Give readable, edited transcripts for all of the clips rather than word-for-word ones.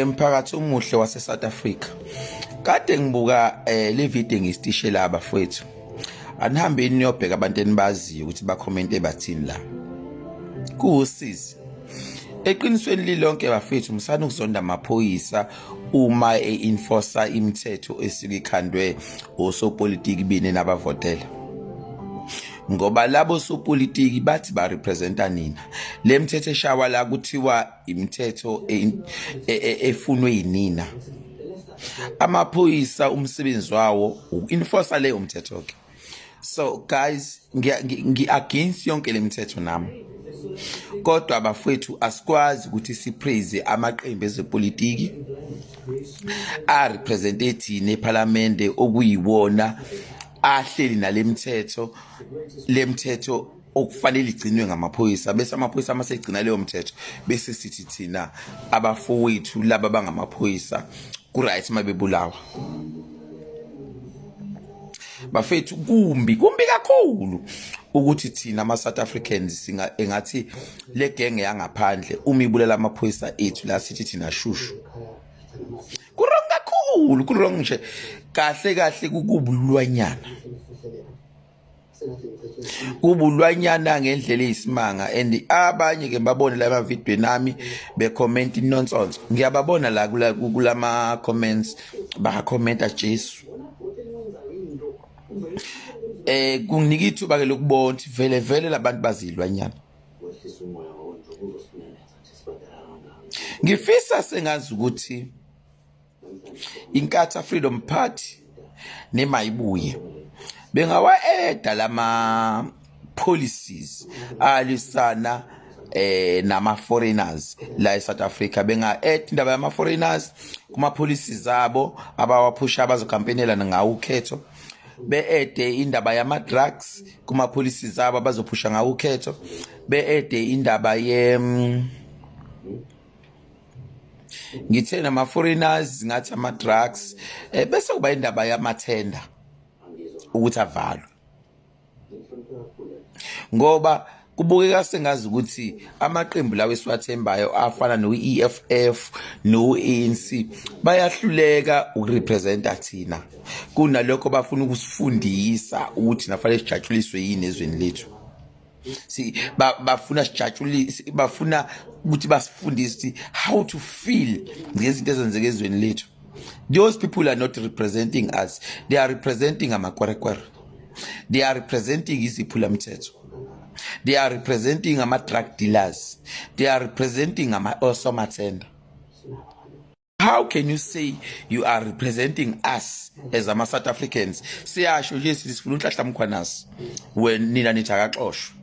Mphakathi omuhle wase South Africa. Kade ngibuka le video ngistishe la bafowethu. Anihambeni niyobheka abantu enibaziyo ukuthi ba comment bathini la. Kuwusizi. Eqinisweni lilonke bafethu musani ukuzonda amaphoyisa uma e-enforcer imithetho esuke ikhandwe osopolitiki bini nabavotela. Ngoba labo sopolitiki bathi ba representa nina. Le mthetho eshawa la kuthiwa imithetho e, e, e, efunwe yinina amaphoyisa umsebenzi wawo uku-enforcer leyo mthetho ke. So guys, ngi-against yonke le mithetho nami, kodwa bafowethu asikwazi ukuthi sipraise amaqembu ezepolitiki a-represente thina ephalamende okuyiwona ahleli nale mithetho, le mithetho okufanele igcinwe ngamaphoyisa, bese amaphoyisa uma segcina leyo mthetho bese sithi thina abafowethu laba bangamaphoyisa ku-right uma bebulawa. Bafethu, kumbi kumbi kakhulu ukuthi thina ama-South Africans singa engathi le genge yangaphandle uma ibulela amaphoyisa ethu la sithi thina shushu. Ku-wrong kakhulu, ku-wrong nje kahle kahle, kukubulwanyana, kubulwanyana ngendlela eyisimanga. And abanye ke babone la emavidweni ami becomment nonsense, ngiyababona la kulama comments bakhomenta. Jesu, kunginika ithuba ke lokubona ukuthi vele vele labantu bazilwanyana. Ngifisa sengazi ukuthi Inkatha Freedom Party nemayibuye bengawa-eda lama policies alwisana nama foreigners la eSouth Africa, benga add indaba yama foreigners kuma policies abo abawaphusha abazocampaignela ngawo ukhetho, be-ede indaba yama drugs kuma policies abo abazophusha ngawo ukhetho, be-ede indaba ye ngithe nama foreigners, ngathi ama drugs, bese kuba indaba yamathenda ukuthi avalwe, ngoba kubukeka sengazi ukuthi amaqembu lawo esiwathembayo afana no-EFF no-ANC bayahluleka ukurepresenta thina. Kunalokho bafuna ukusifundisa ukuthi nafanele sijatshuliswe yini ezweni lethu. Si bafuna sijatshulise, bafuna ukuthi basifundise how to feel ngezinto ezenzeka ezweni lethu. Those people are not representing us, they are representing amakwerekwere, they are representing iziphulamthetho, they are representing ama-drug dealers, they are representing ama-osomathenda. How can you say you are representing us as ama South Africans? Siyasho nje sithi sifuna uNhlanhla Mkhwanazi, when nina nithi akaxoshwe.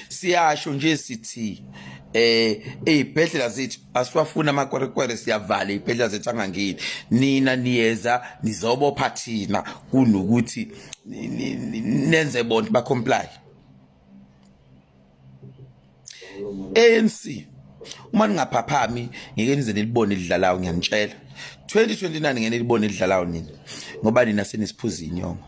Siyasho nje sithi ezibhedlela zethu asiwafuna amakwerekwere, siyavala izibhedlela zethu angangeni. Nina niyeza nizobopha thina kunokuthi nenze bonke ba comply. ANC, uma ningaphaphami ngeke nize nilibone lidlalayo, ngiyanitshela. 2029 ngeke nilibone lidlalayo nina, ngoba nina senisiphuza inyongo.